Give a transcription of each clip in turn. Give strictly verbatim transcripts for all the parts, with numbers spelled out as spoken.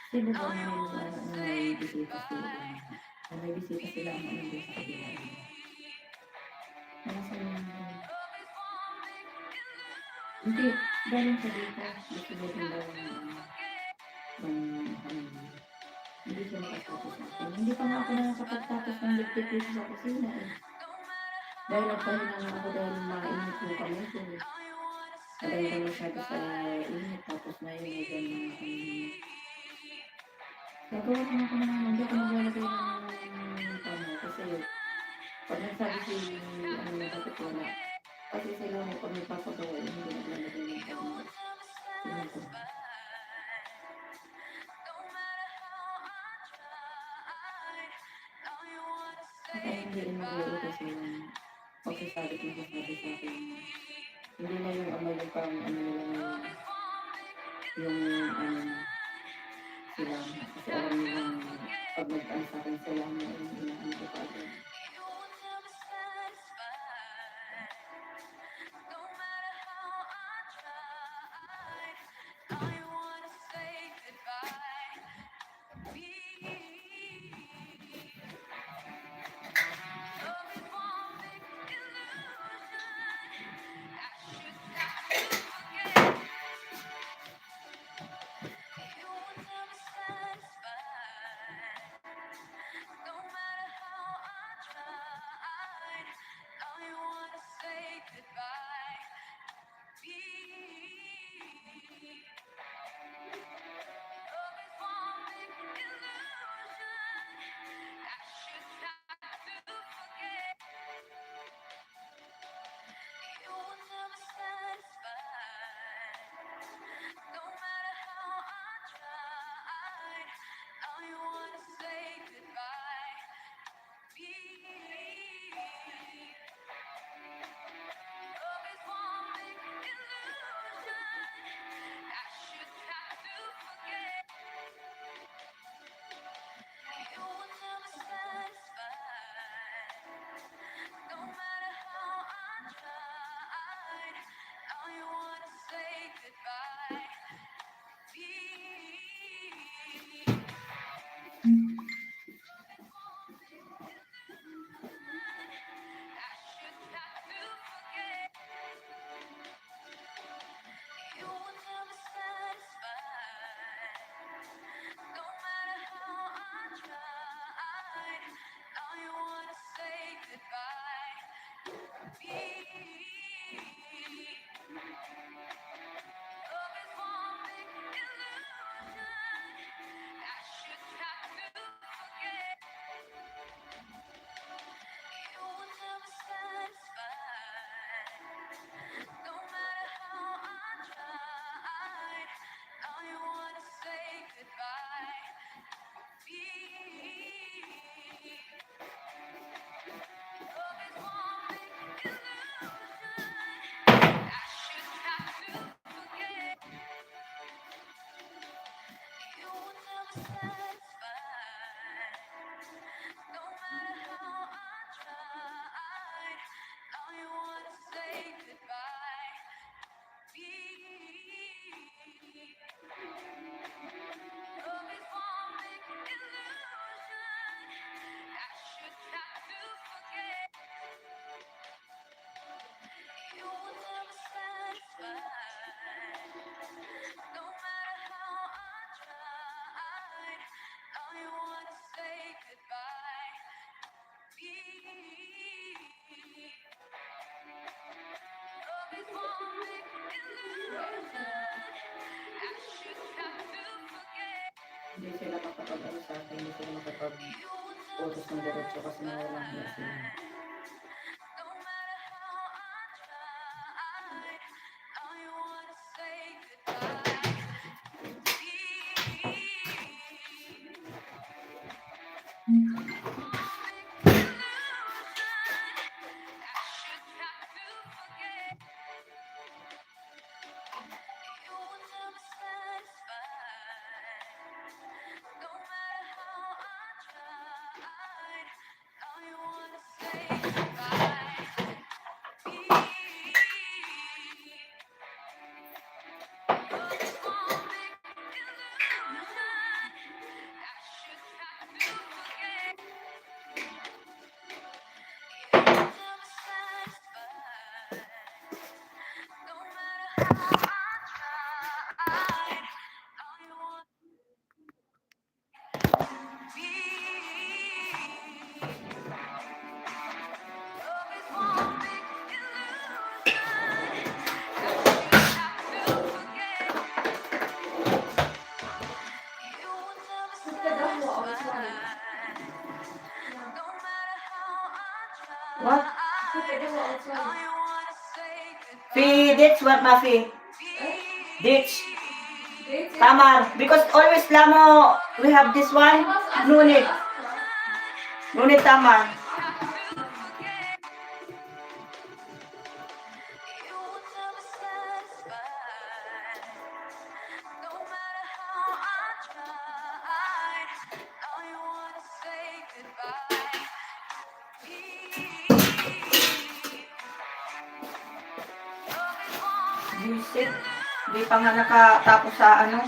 Sino ba ang, ano, may bisita sila? Kung may bisita sila, ang ano din sa kabila. Nasa yung, hindi, galing sa dito. Gusto niya din daw ng, ng, ano, hindi siya makatapos sa akin. Hindi pa nga ako nakakapagtapos ng ligpit dito sa kusina, eh. Dahil nagpahinga nga ako dahil mainit yung kamay ko, eh. Madali na masyado sa init, tapos ngayon, may ganyan na, ano, nagawa ko na ako ng, hindi ako naglalagay ng tama kasi pag nagsabi si, ano, dapat wala. Kasi sila mo, pag nagpapagawa, hindi naglalagay ng tama. Yun po. At ang hindi rin mag-uubos yung pagsasabi at magsasabi sa akin. Hindi na yung ano, yung parang ano nila na yung, ano, sila. Kasi alam nilang pag nag-ano sa akin sila, ano, yung inaano ko pa agad. Hindi sila makapag-ano sa akin, hindi sila makapag-utos ng diretso kasi nawalan na sila. What? Fi, that's what, Mafi. Ditch. Tamar. Because always lamo, we have this one. No need. No need, Tamar. Buwisit. Di pa nga nakatapos sa ano.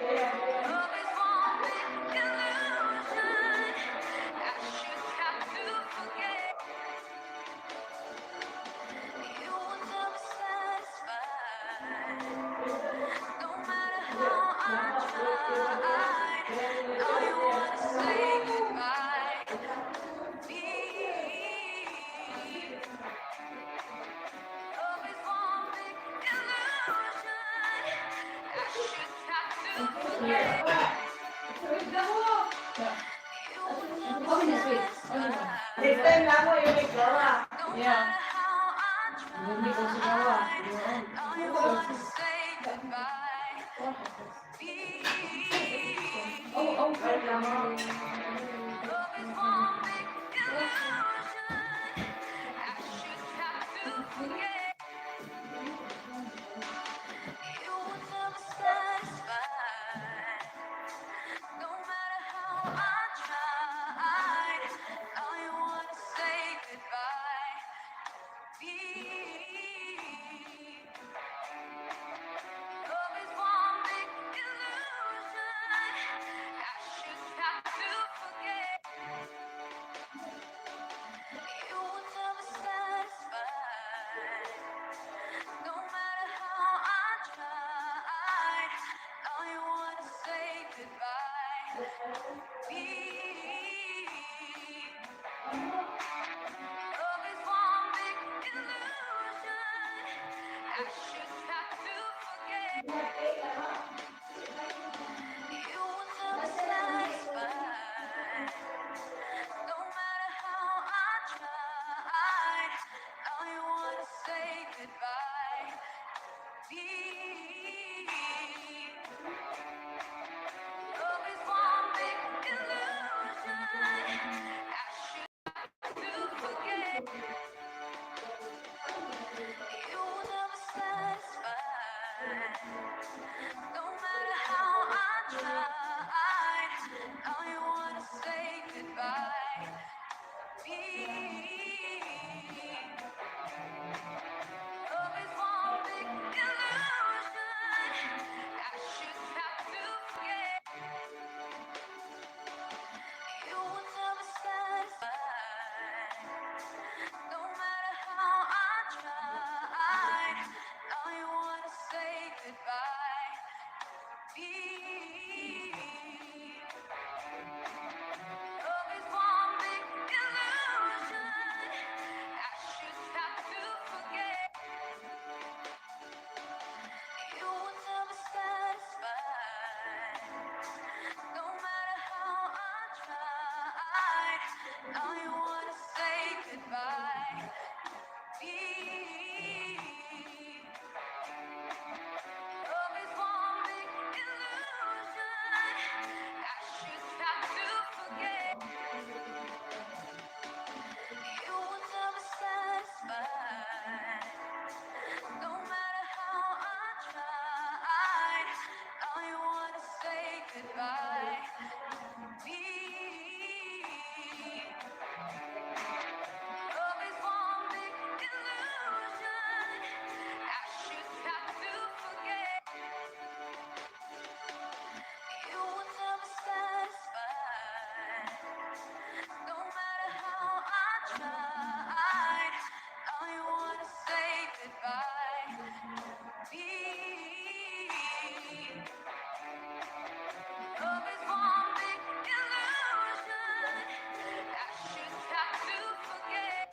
Love is one big illusion that you have to forget. You will never satisfy. No matter how I try, all you wanna say goodbye. Love is one big illusion. I should try to forget. You will never satisfy. Next time na ako, yung may gawa. No matter how I try, all you wanna say goodbye. Oh, oh, wait lang. Love is one big illusion. I should try to forget. You will never satisfy. No matter how I tried, all you wanna say goodbye. Love is one big illusion. I should try to forget. You will never satisfy. No matter how I tried, all you wanna say goodbye. Love is one big illusion. I should try to forget. You will never satisfy. No matter how I tried, all you wanna say goodbye. Love is one big illusion. I should try to forget. You will never satisfy. No matter how I tried, all you wanna say goodbye. Love is one big illusion. I should try to forget. You will never satisfy. No matter how I tried, all you wanna say goodbye. Love is one big illusion. I should try to forget. You will never satisfy. No matter how I tried, all you wanna say goodbye. Love is one big illusion. I should try to forget. You will never satisfy. No matter how I tried, all you wanna say goodbye. Love is one big illusion. I should try to forget. You will never satisfy. No matter how I tried, all you wanna say goodbye. Love is one big illusion. I should try to forget.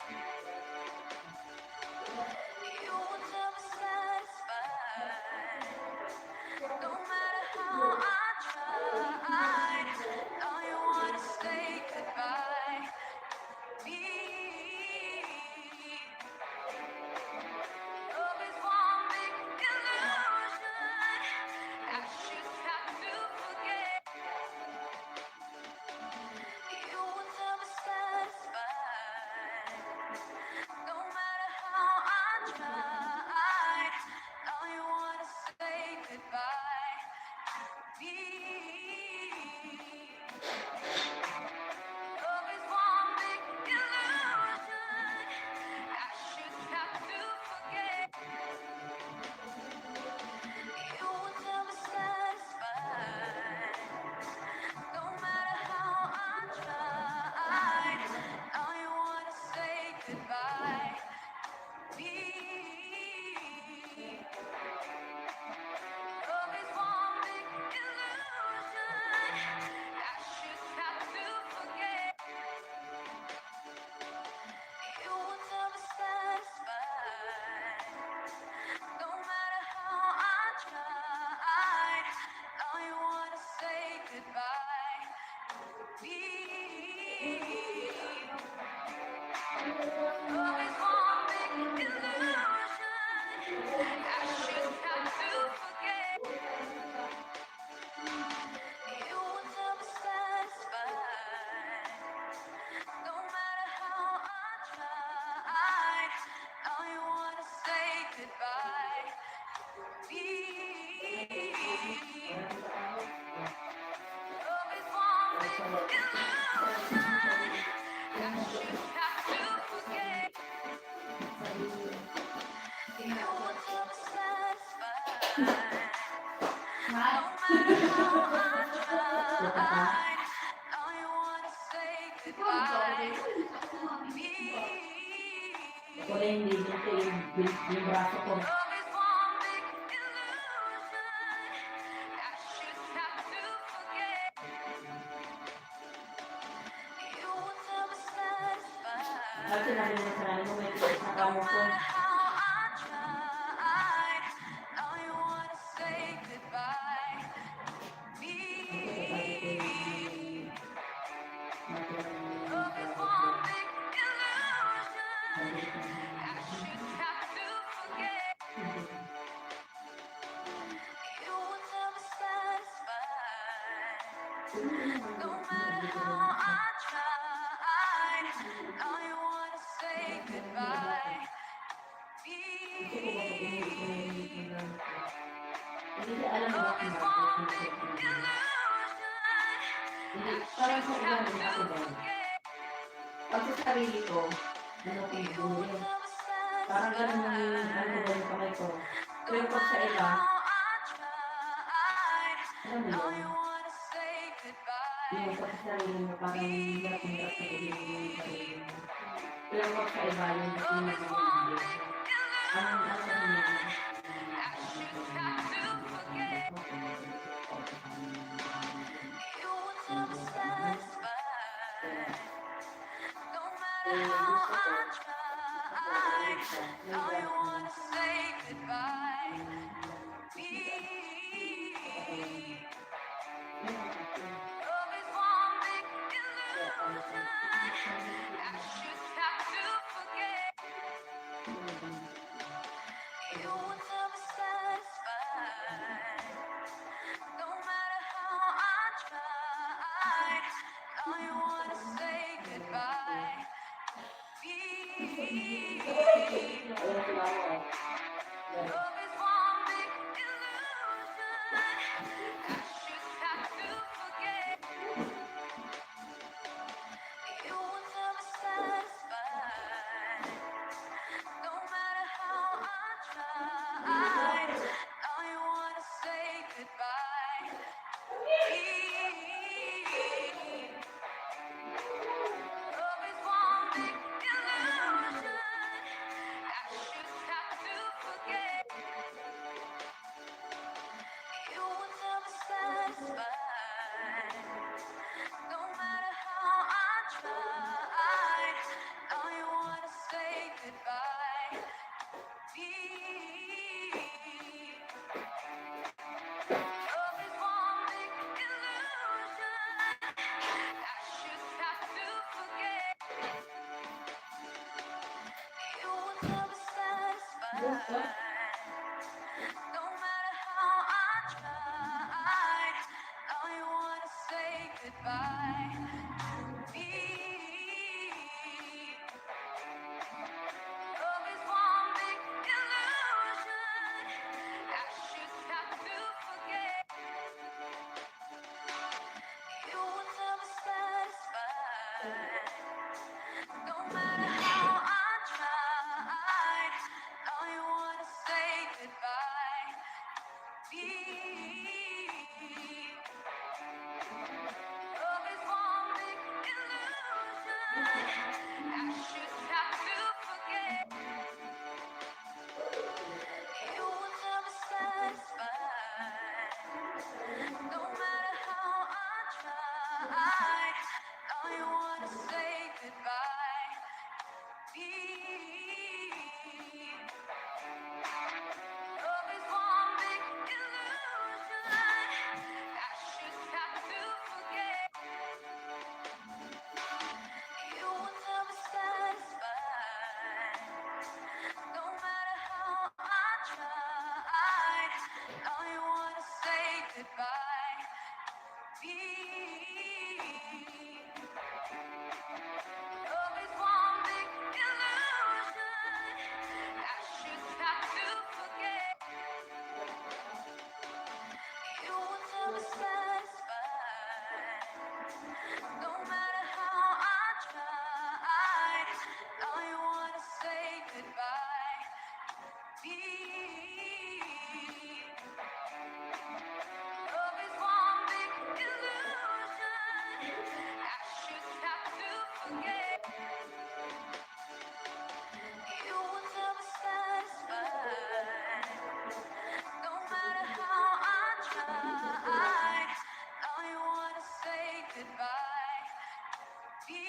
You will never satisfy. No matter how I tried, all you wanna say goodbye. Love is one big illusion. I should try to forget. You will never satisfy. No matter how I tried, all you wanna say goodbye. Love is one big illusion. I should try to forget. You will never I wanna say goodbye. Love is one big illusion. I should have to forget. You will never satisfy. No matter how I try, I wanna say goodbye. Love is one big illusion. I should have to forget. You will never satisfy. No matter how I try, I wanna say goodbye. Ako na yung baby ko, yung, yung braso ko. Love is one big illusion. I should have to forget. You will never satisfy. Pag sinabi mo sa nanay mo, may sakit na No kamo ko. matter how I try, I wanna say goodbye. Me. Love is one big illusion. I should have to forget. You will never satisfy. No matter how I try, I wanna say goodbye. Hindi siya alam na Love is one big illusion. Hindi, parang sa iba, hindi ako ganun. Pag sa sarili ko, ano ko yung guro yun. Parang ganun lang yung ano ko, yung kamay ko. Pero pag sa iba, alam mo yun, yung pag sa sarili mo, parang hirap-hirap sa sarili mo. Pero pag sa iba, yung gusto mo yung guro. Ang ano ko yun, No matter how I try, I wanna say goodbye. Me. Love is one big illusion. I should have to forget. You will never satisfy. No matter how I try, I wanna say goodbye. Love is one big illusion. I should have to forget. You will never satisfy. No matter how I try, I wanna say goodbye. Love is one big illusion. I should have to forget. You will never satisfy. No matter how I try, I wanna say goodbye. Love is one big illusion. I should have to forget. You will never satisfy. No matter how I try, I wanna say goodbye. Me. Love is one big illusion. I should have to forget. You will never satisfy. No matter how I try, I wanna say goodbye. Me. Love is one goodbye. Be Love is one big illusion I should try to forget. You were never satisfied. No matter how I tried, now you wanna say goodbye. Be Love is one big illusion I should try to forget. You were never satisfied. No matter how I tried, now you wanna say goodbye. Be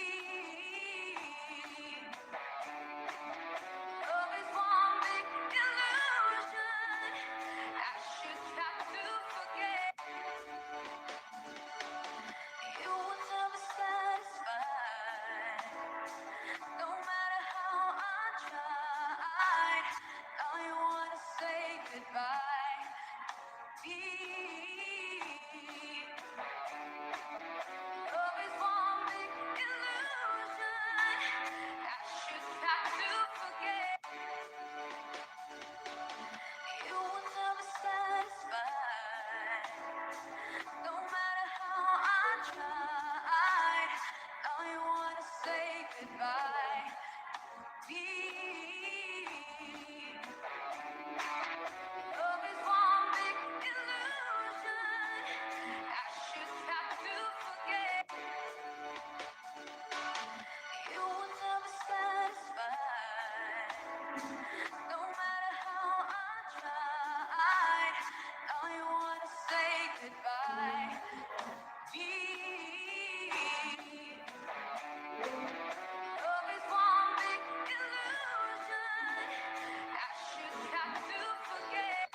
Love is one big illusion I should try to forget. You were never satisfied. No matter how I tried, now you wanna say goodbye. Be Love is one big illusion I should try to forget. You were never satisfied. No matter how I tried, now you wanna say goodbye. Be Love is one big illusion I should try to forget. You were never satisfied. No matter how I tried, now you wanna say goodbye. Be Love is one big illusion I should try to forget.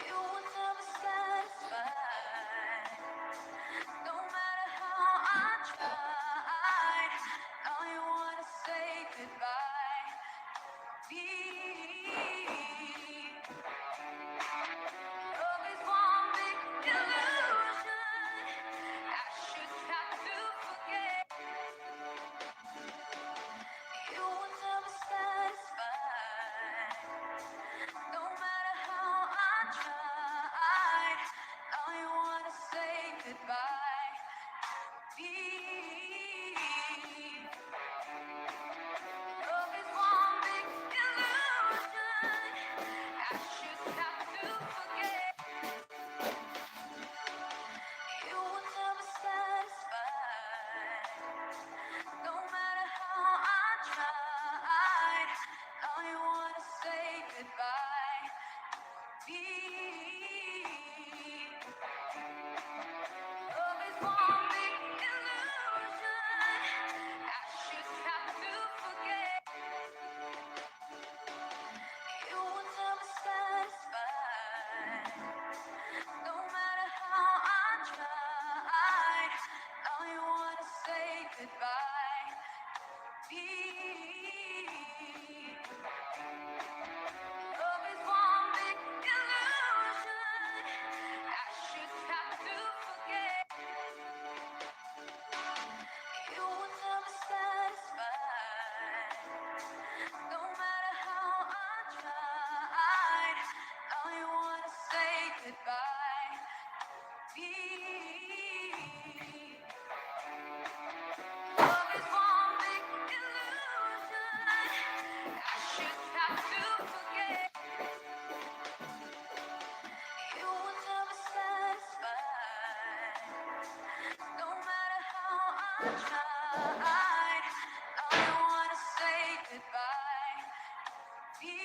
You were never satisfied. No matter how I tried, now you wanna say goodbye. Be Love is one big illusion I should try to forget. You were never satisfied. No matter how I tried, now you wanna say goodbye. Be Love is one big illusion I should try to forget. You were never satisfied. No matter how I tried, now you wanna say goodbye. Be Love is one big illusion I should try to forget. You were never satisfied. No matter how I tried, now you wanna say goodbye. Be Love is one big illusion I should try to forget. You were never satisfied. No matter how I tried, now you wanna say goodbye. Be Love is one big illusion I should try to forget. You were never satisfied. No matter how I tried, now you wanna say goodbye. Be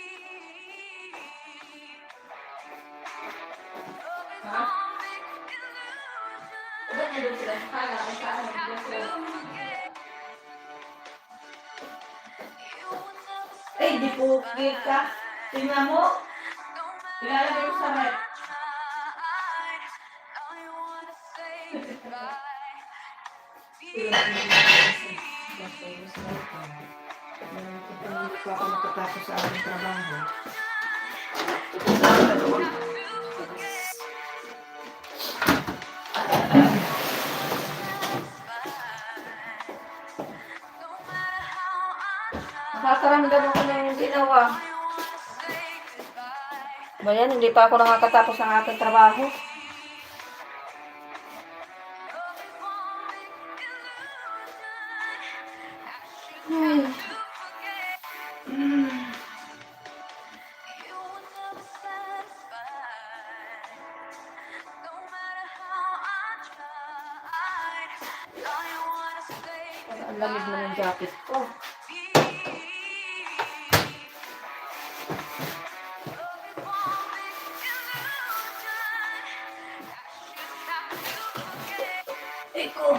Love is one big illusion I should try to forget. You were never satisfied. Ay, di po, kita. Tingnan mo. No matter how I tried, now you wanna say goodbye. Be Hindi pa ako nakatapos sa aking trabaho. Ayan, hindi pa ako nakakatapos ng aking trabaho. Ay. Ay, ang lamig na ng jacket ko. Eko.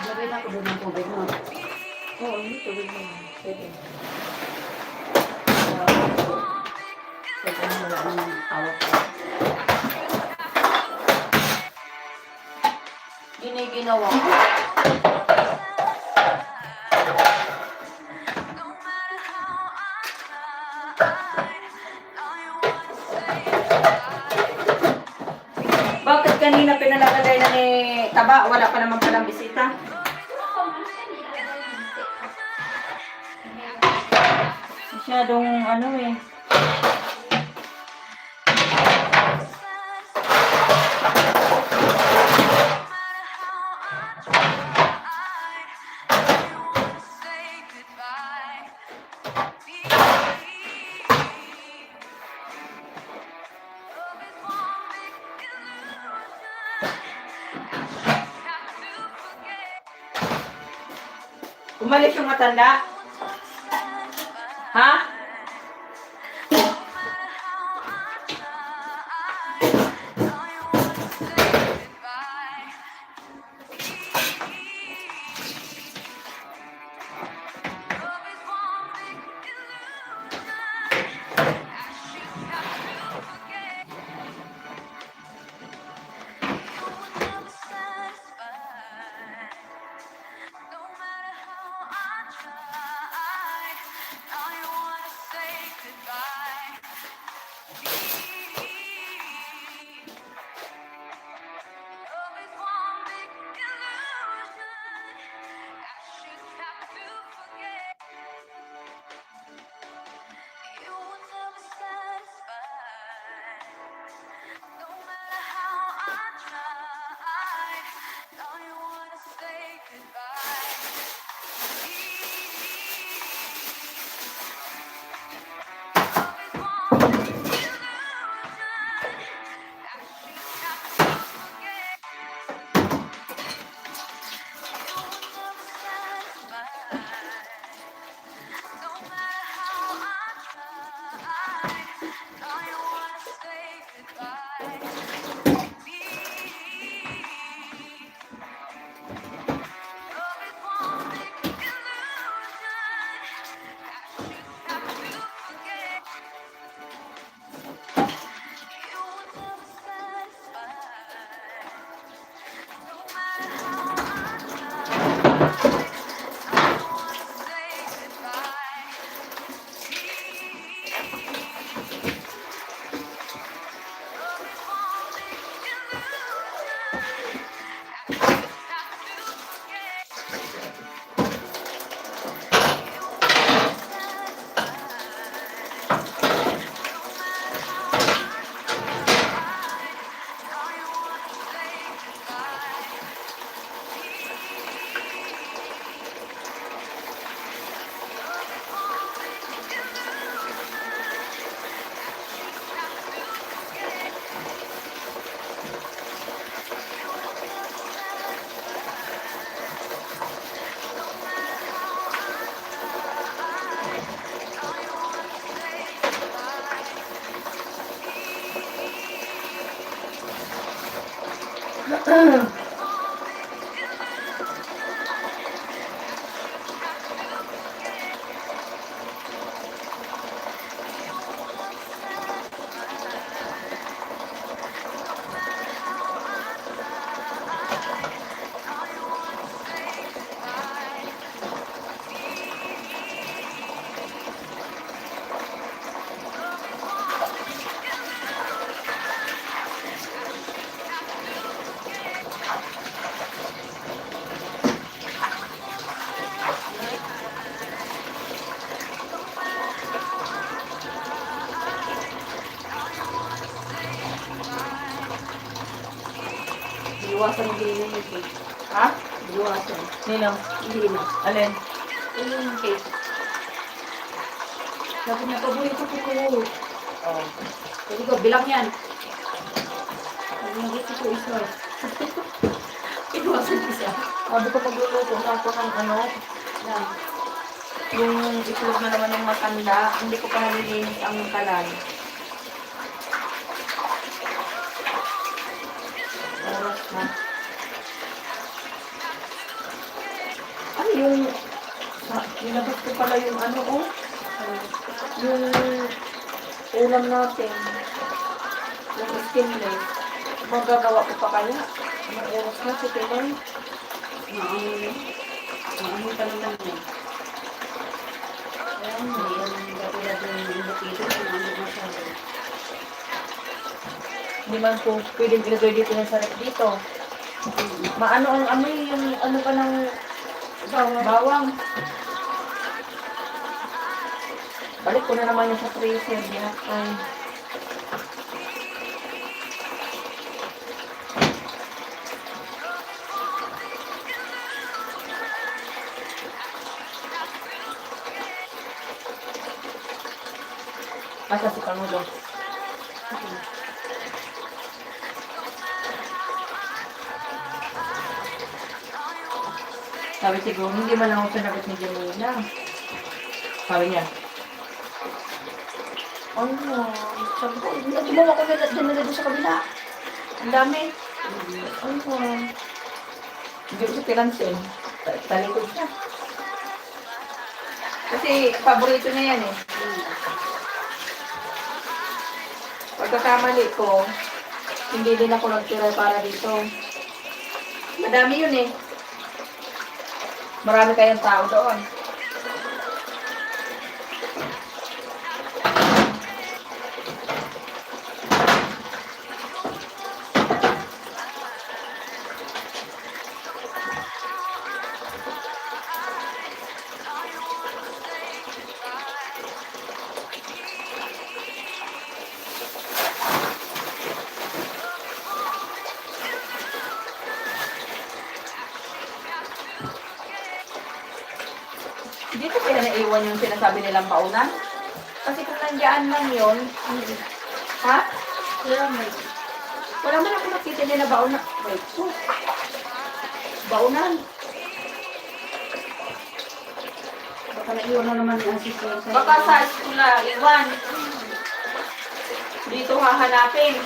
Lagay na ako doon ng tubig, no? Oo, hindi, tubig na yun. Pwede. Pwede na, wala nang awat. Giniginawa ko. Bakit kanina pinalagay na ni Taba? Wala pa naman palang bisita. Masyadong ano eh. Umalis yung matanda? Ha? Buwasan mo din yung cake. Ha? Buwasan. Nino? Hindi na. Alin? Yung cake. Sabi niya, "Paborito ko kayo." Oh. Sabi ko, "Bilang yan." Sabi niya, "Gusto ko isa." Iwasan isa. Sabi ko, magluluto na ako ng ano, na yung itlog na naman ng matanda. Hindi ko pa nalilinis ang kalan. Oras na. Ay, yung, sa, nilabas ko pala yung ano, oh. Yung ulam natin. Yung skinless. Magagawa ko pa kaya? Anong oras na? Si Pinay? Maamo na. Maamo pa naman yan. Ayan, may ano, katulad ng embutido, maamo masyado. Hindi man po pwedeng ilagay dito ng sarap dito. Maano ang amoy, yung ano pa ng bawang. Balik ko na naman yung sa freezer, di na ay. Asa si Pangulo? Sabi siguro, hindi man ako sinagot ni Jamila. Sabi niya, "Ano? Sabi ko, "Hindi, gumawa ko na dyan na doon sa kabila. Ang dami." Ano? Hindi ko siya pinansin. Ta-, talikod siya. Kasi paborito niya yan eh. Pagkakamali ko, hindi din ako nagtira para dito. Madami yun eh. Marami kayang tao doon. Dito kaya naiwan yung sinasabi nilang baunan? Kasi kung nandiyan lang yun, ha? Kaya may, wala man ako nakita niya na baunan. Wait, sus. Baunan. Baka naiwan na naman ni Auntie Sensei. Baka sa school na iwan. Dito hahanapin.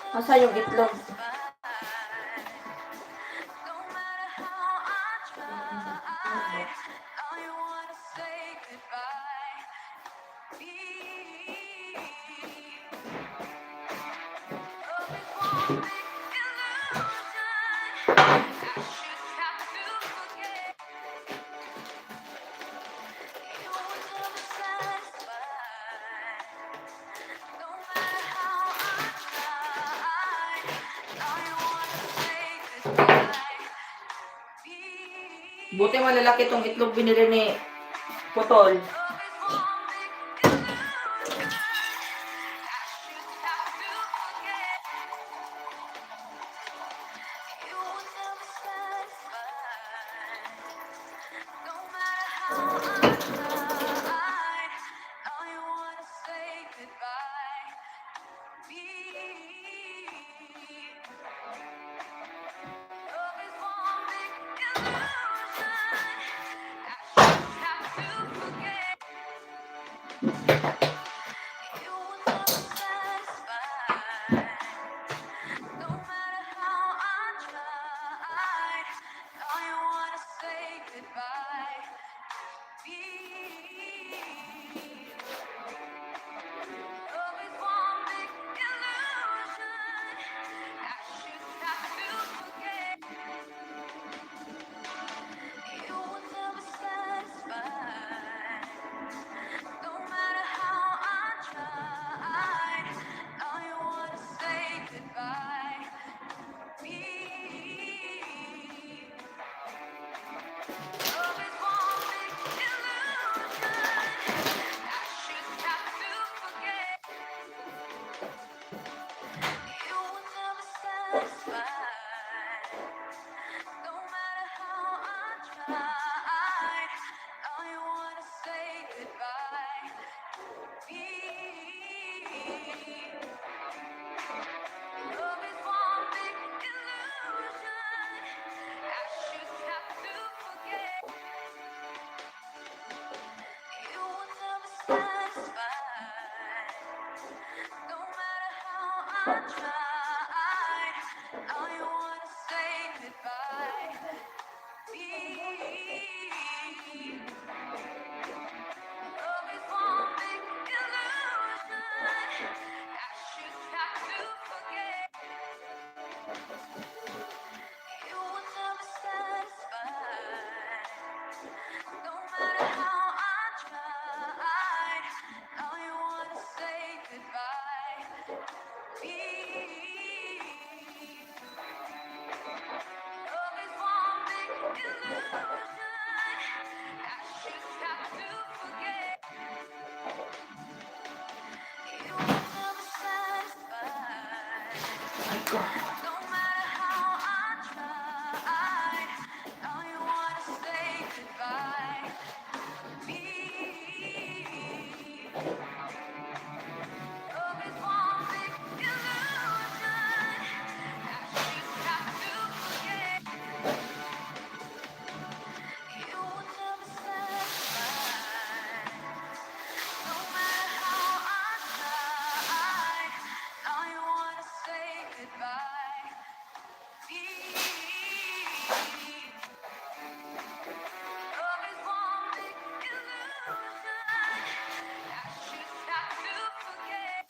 Asa yung itlog? Buti malalaki tong itlog binili ni Putol. I tried. Now you wanna say goodbye. Me. Love is one big illusion. I should try to forget. You were never satisfied. No matter how I tried, now you wanna say goodbye. Me. Love is one big illusion. I should try to forget. You were never satisfied. No matter how I tried, now you wanna say goodbye. Me. Love is one big illusion. I should try to forget. You were never satisfied. No matter how I tried, now you wanna say goodbye. Me. Love is one big illusion. I should try to forget.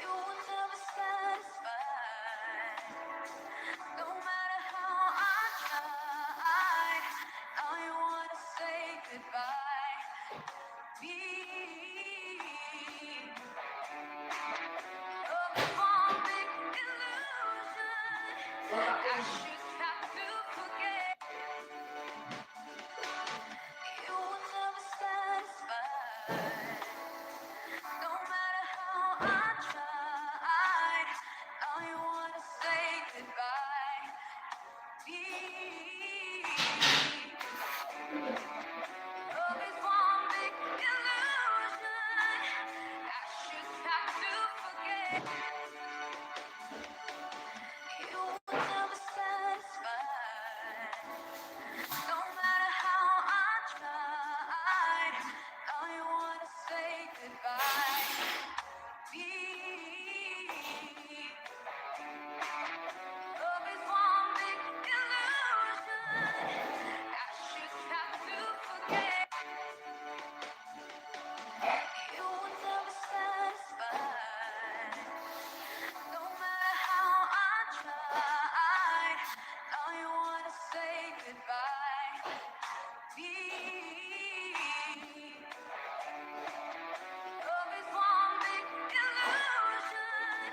You were never satisfied. No matter how I tried, now you wanna say goodbye. Me. Love is one big illusion. I should try to forget. You were never satisfied. No matter how I tried, now you wanna say goodbye. Me. Love is one big illusion. I should try to forget. You were never satisfied. No matter how I tried, now you wanna say goodbye. Me. Love is one big illusion. I should try to forget. You were never satisfied. No matter how I tried, now you wanna say goodbye. Me. Love is one big illusion.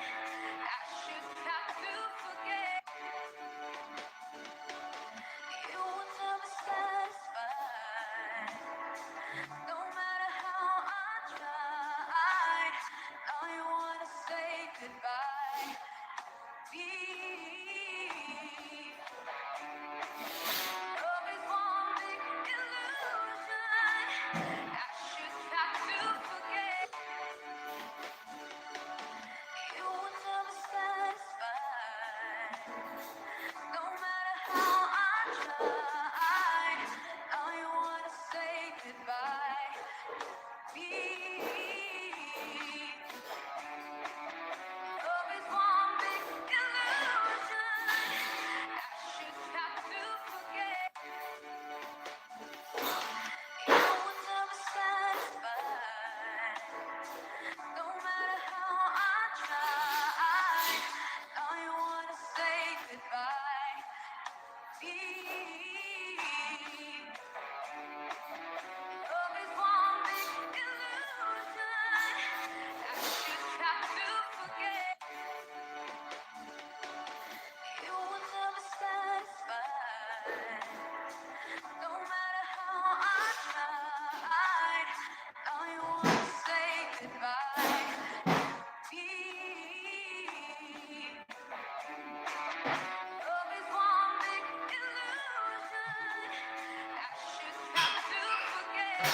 I should try to forget. You were never satisfied. No matter how I tried, now you wanna say goodbye. Me. Love is one big illusion. I should try to forget. You were never satisfied. No matter how I tried, now you wanna say goodbye. Me. Love is one big illusion. I should try to forget. You were never satisfied. No matter how I tried, now you wanna say goodbye. Me. Love is one big illusion. I should try to forget. You were never satisfied. No matter how I tried, now you wanna say goodbye. Me. Love is one big illusion. I should try to forget.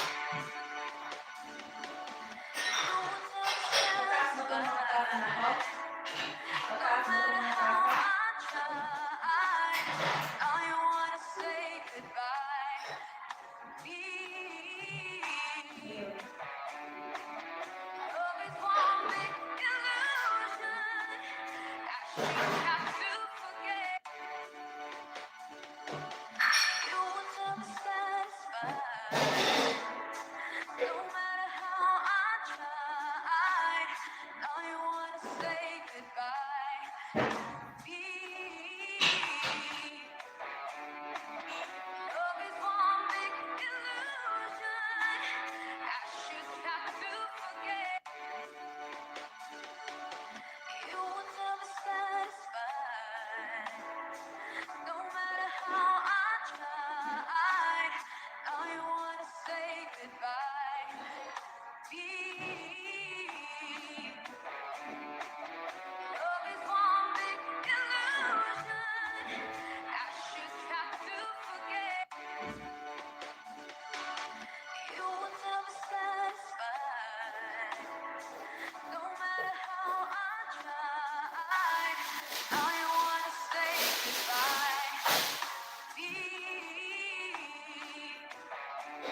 You were never satisfied. No matter how I tried, now you wanna say goodbye. Me.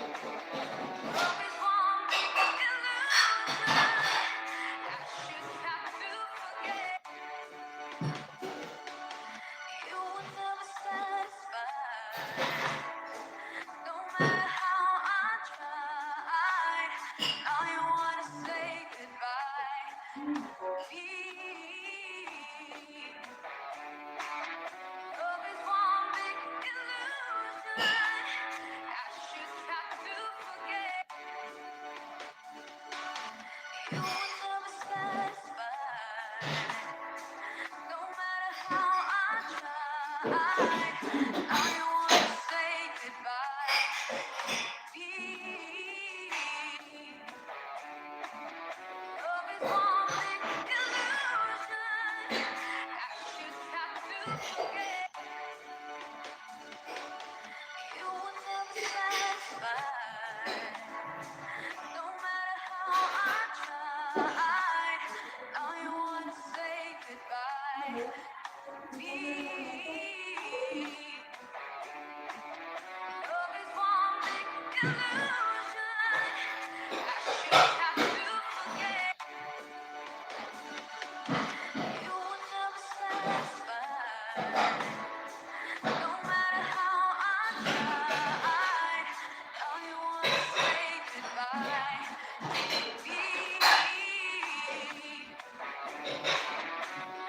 Love is one big illusion I should have to forget. You were never satisfied. No matter how I tried, now you wanna say goodbye. Love is one big illusion I should try to forget. You were never satisfied. No matter how I tried, now you wanna say goodbye. Love is one big illusion I should try to forget. You were never satisfied. No matter how I tried, now you wanna say goodbye. Love is one big illusion I should try to forget. You were never satisfied. No matter how I tried, now you wanna say goodbye.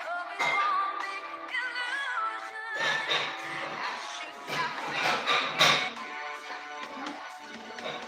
Love is one big illusion I should try to forget.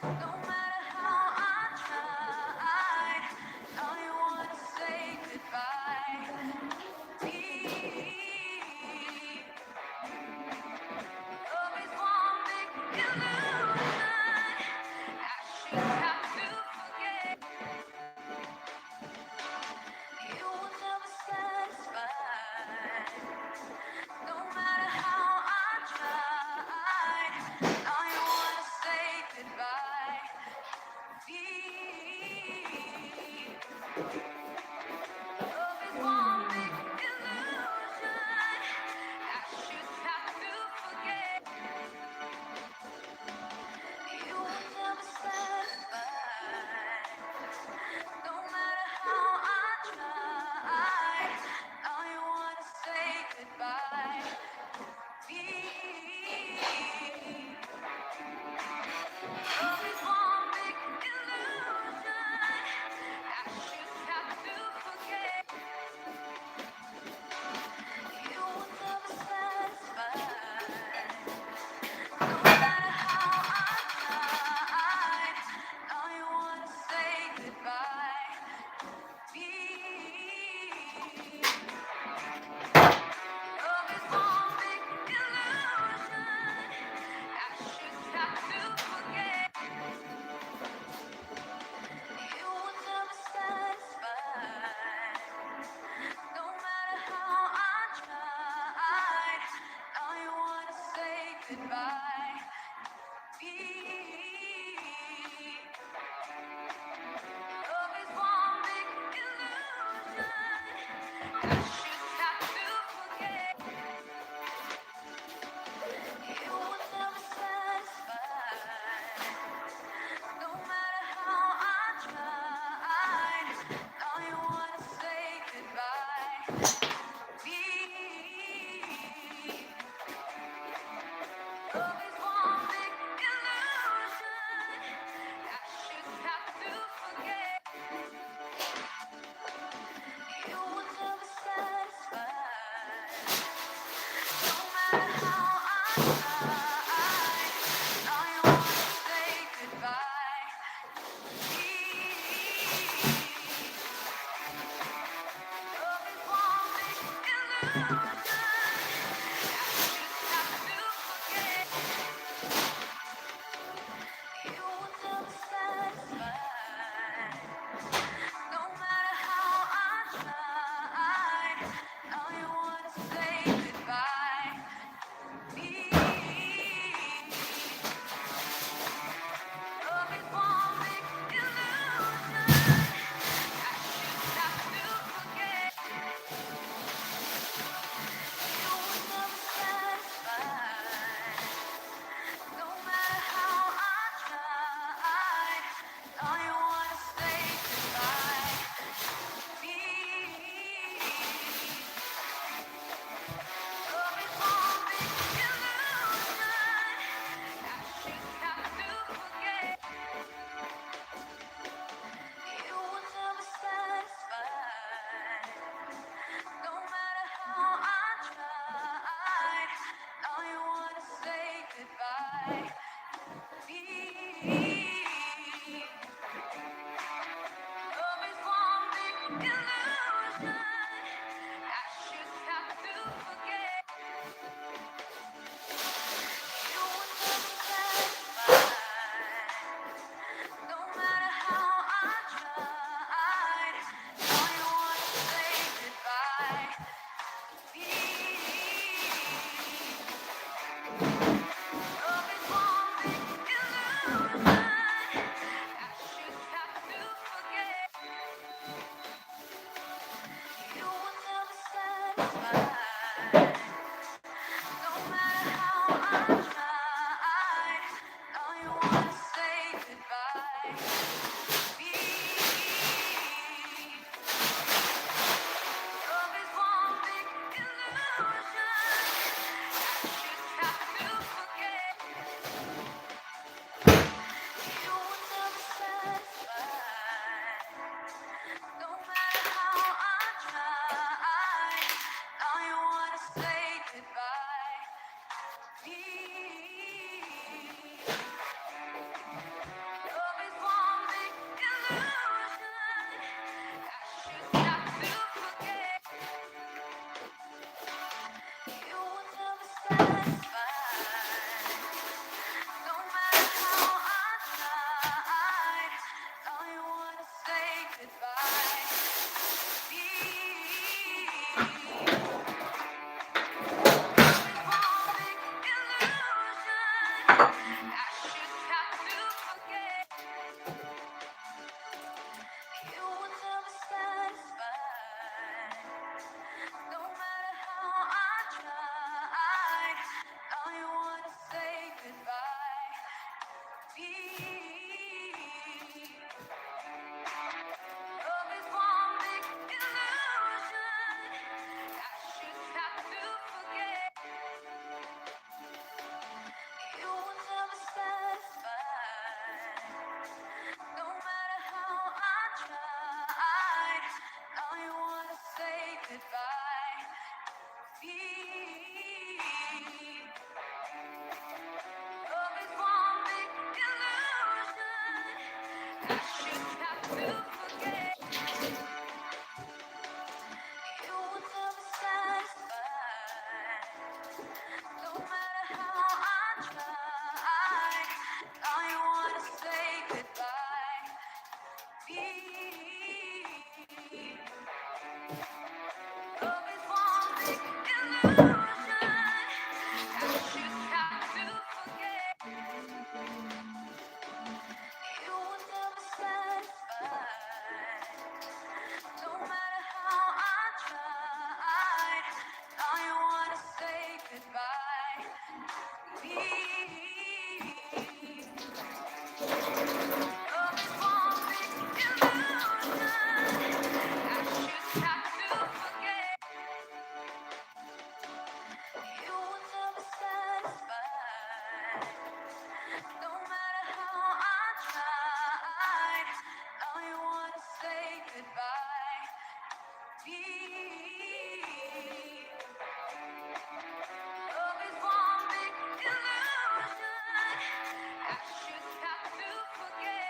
No matter how I try, I wanna say goodbye. Deep love is one big illusion. I should try to forget. You were never satisfied. No matter how I tried, I wanna say goodbye. Deep love is one big illusion. I should try to forget. You were never satisfied. No matter how I tried, I wanna say goodbye. Love is one big illusion. I should try to forget. You were never satisfied. No matter how I tried, I wanna say goodbye. Love is one big illusion. I should try to forget. You were never satisfied. No matter how I tried, I wanna say goodbye. Love is one big illusion. I should try to forget. You were never satisfied. No matter how I tried, I wanna say goodbye. Love is one big illusion. I should try to forget. You were never satisfied. No matter how I tried, I wanna say goodbye. Love is one big illusion. I should try to forget. You were never satisfied. No matter how I tried, I wanna say goodbye. Love is one big illusion. I should try to forget. You were never satisfied. No matter how I tried, I wanna say goodbye. Love is one big illusion. I should try to forget. You were never satisfied. No matter how I tried, I wanna say goodbye. Love is one big illusion. I should try to forget. You were never satisfied. No matter how I tried, I wanna say goodbye. Love is one big illusion. I should try to forget. You were never satisfied. No matter how I tried, I wanna say goodbye. Love is one big illusion. I should try to forget. You were never satisfied. No matter how I tried, I wanna say goodbye.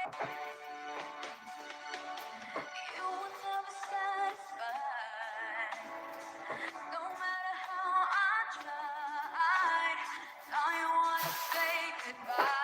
You were never satisfied. No matter how I tried, now you wanna say goodbye.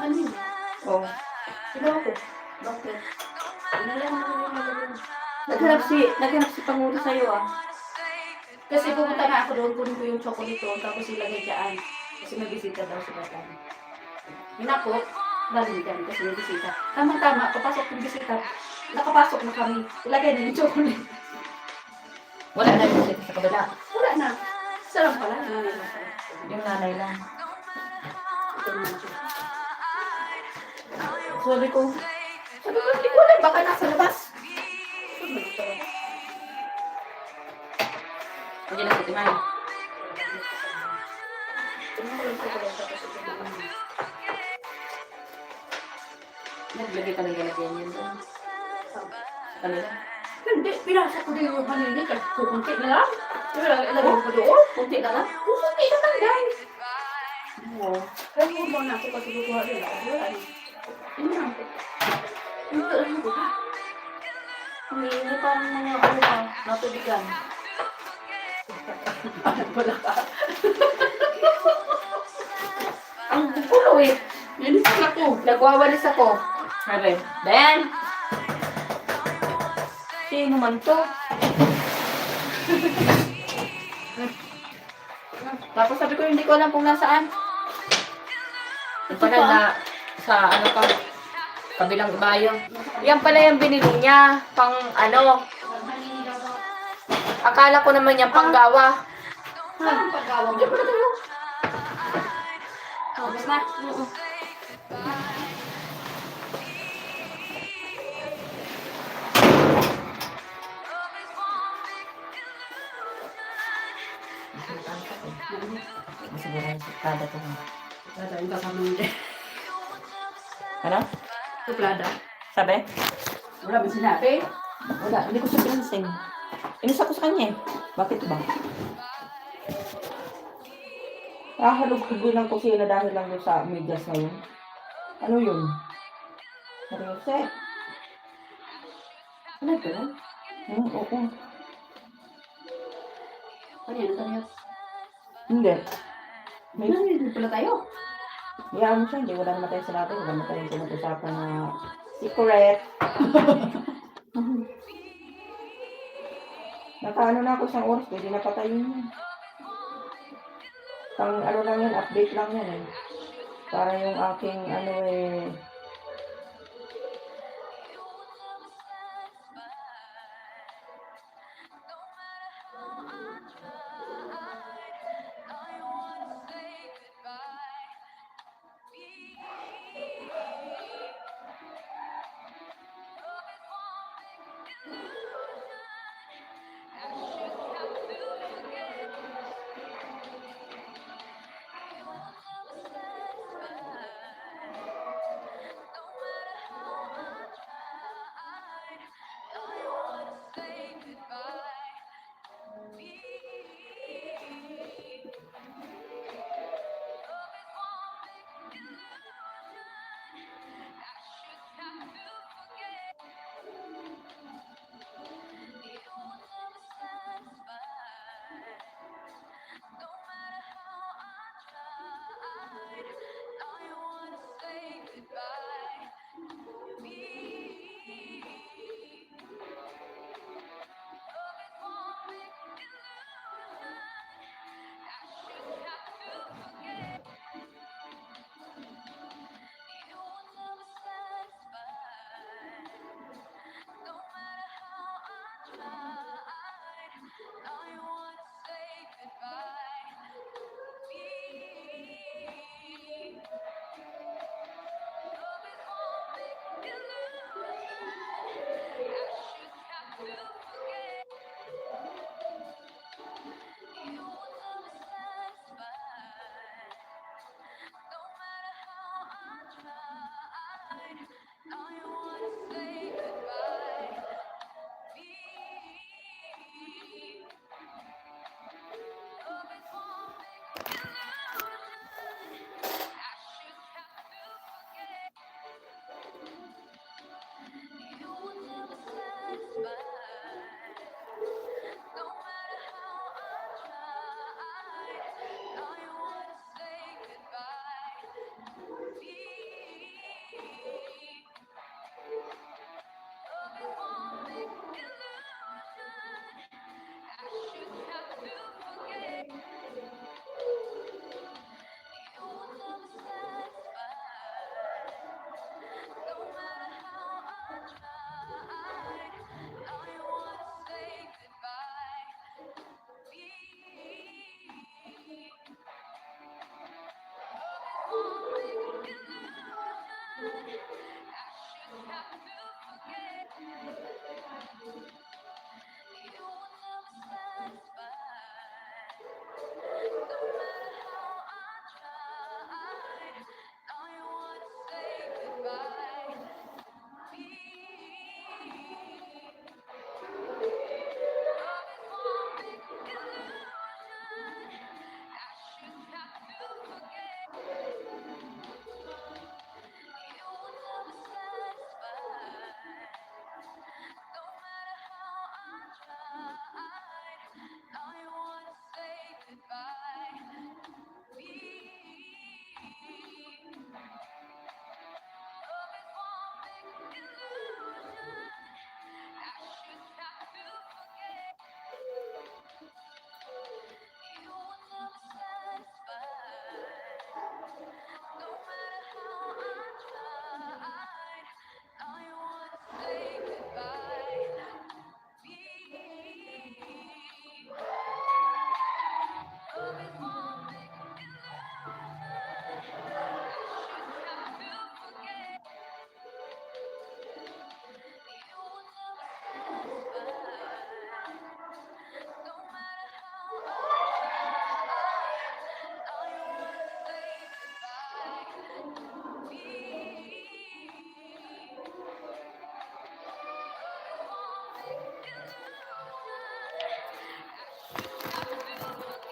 Ano yun? Oh. Sino ako? Bakit? Ano lang, ano lang, ano lang. Naghanap si, naghanap si Pangulo sa'yo, ah. Kasi pumunta na ako doon, kunin ko yung chocolate doon, tapos ilagay dyan. Kasi may bisita daw si Batang. Yun ako, galing dyan kasi may bisita. Tama-tama, papasok yung bisita. Nakapasok na kami. Ilagay na yung chocolate. Wala na yung bisita sa kabila. Wala na. Isa lang pala, yung nanay lang pala. Yung nanay lang. Ito naman siya. Sabi ko, sabi ko, "Hindi ko alam, baka nasa labas." Hindi na si Timay. Naglagay ka ng lalagyan yan doon. Ano na? Hindi, pinasok ko din yung kanina, kasi kukunti na lang. Pero ilagay ko doon, kunti na lang. Kukunti na lang, guys. Oo. Kaya mo ba na ako kasi kukuha din ako? Wala eh. Ano na? Ano na? Ano na? Ang init ang mga ano pa, natubigan. Ano pala ka? Ang gulo eh. Nagwawalis ako. Sabi, Ben! Sino man to? Tapos sabi ko, hindi ko alam kung nasaan. Ito pala na sa ano pa, kabilang ibayo. Yan pala yung binili niya, pang ano. Akala ko naman yung panggawa. Saan ang panggawa mo? Diyan pala tayo. Tapos na? Oo. Siguro yung suplada to, ha? Suplada, yung kasama mo dyan. Ano? Suplada. Sabi? Wala ba sinabi? Wala, hindi ko siya pinansin. Inis ako sa kanya eh. Bakit ba? Ah, halog-halog lang ko siya na dahil lang doon sa medyas na yun. Ano yun? Seryoso eh. Ano ka lang? Hmm, oo. Ano yan? Ano yan? Hindi. May Ano yun? Pala tayo. Hayaan mo siya, hindi, wala naman tayong sinabi, wala naman tayong pinag-usapan na secret. Nakaano na ako isang oras, pwede na patayin yun. Pang ano lang yan, update lang yan eh. Para yung aking ano eh,